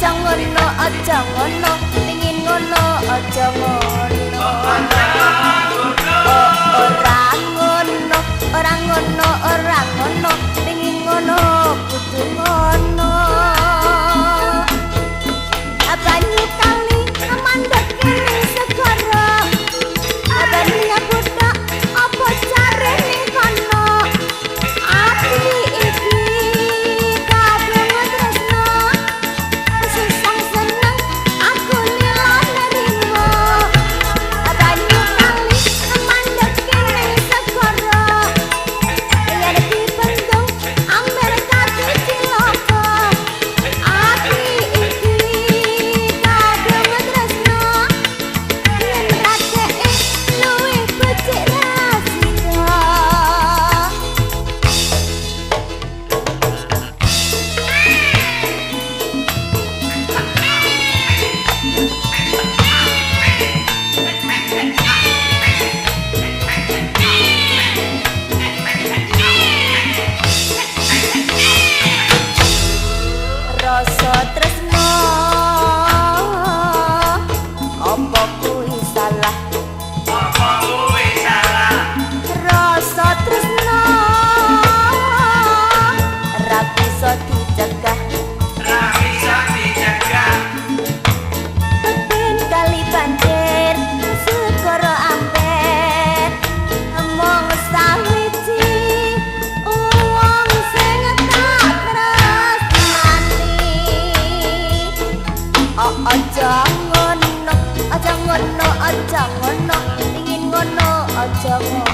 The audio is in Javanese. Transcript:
aja ngono, aja ngono, pingin ngono, aja ngono. Ora ngono, ora ngono, ora ngono, pingin ngono, kudu ngono. Banyu kali mandek ning segara, banyu buthok apa carane kono? Ati iki kadung tresno, susah seneng aku lila nerimo. Banyu kali mandek ning segara, yen dibentung amber kaki cilaka. Ati iki kadung tresno, yen rakeke luwih becik rasika. Rasa tresno apa kuwi salah? Apa kuwi salah? Rasa tresno ra bisa dicegah, Ra bisa dicegah. Ben kali banjir segara amper, mung sawiji wong sing tak tresnani. Oh, aja ngono, aja ngono, aja ngono, pingin ngono, aja ngono.